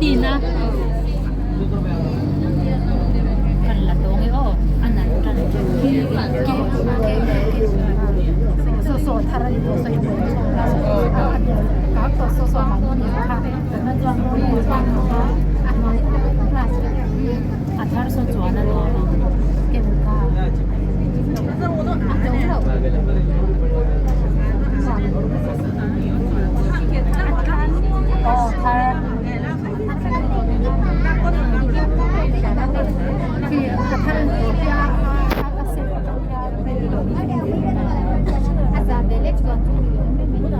Tina kan la tawng e aw a nalh tan a thar saw chuan a nuam ang aw thar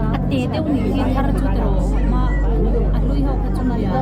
a te deuh ni hi thar chu tiraw hma a hlui ho kha chu nia.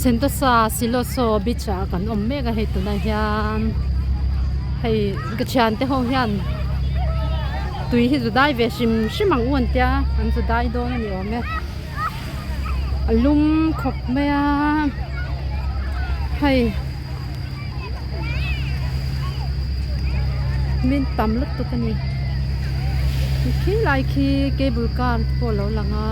Sentosa Siloso beach ah kan awm mek a hei tunah hian hei ka thiante ho hian tui hi zu dai ve hrim hrim ang u an tia an zu dai dawn a ni awm e a lum khawp mai a hei min tam lutuk a ni khi lai khi cable car te pawh a lo lang a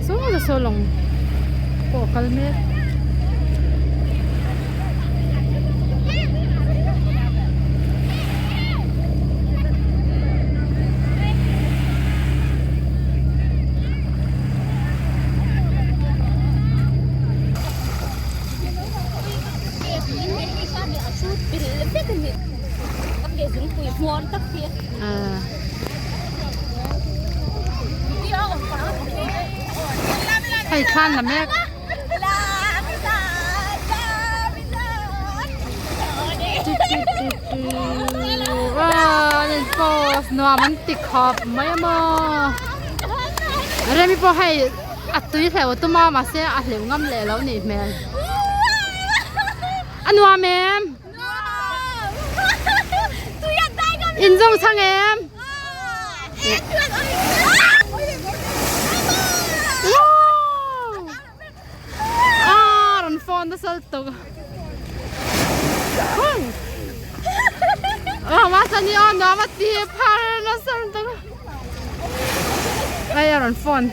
saw saw lawng pawh a kal mek. Hei thlan la mek. Nuam an ti khawp mai a maw Remi pawh hei a tui hleuh a tum a mahse a hleuh ngam leh lo nih hmel a nuam em in zawng chhang em. Ah, rawn phone nasa lutuk. Hung. Ah, masa ni aw nuam a ti phar nasa lutuk. Ai a rawn phone.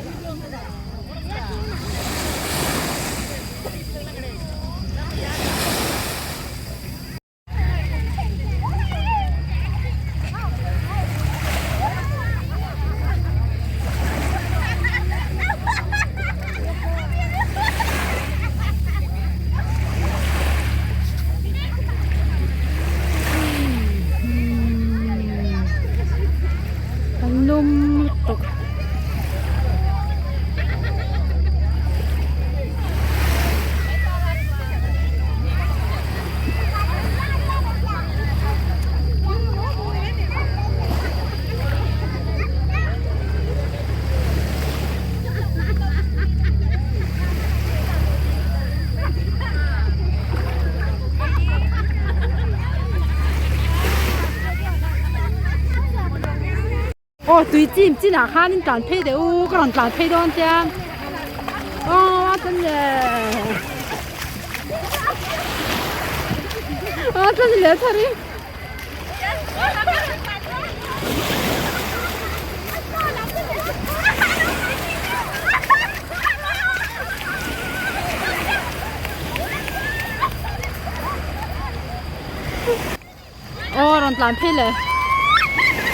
Aw tui chim chinah khanin tlan phei deuh u ka rawn tlan phei dawn tia aw a chuan le aw chuan le sorry aw rawn tlan phei le.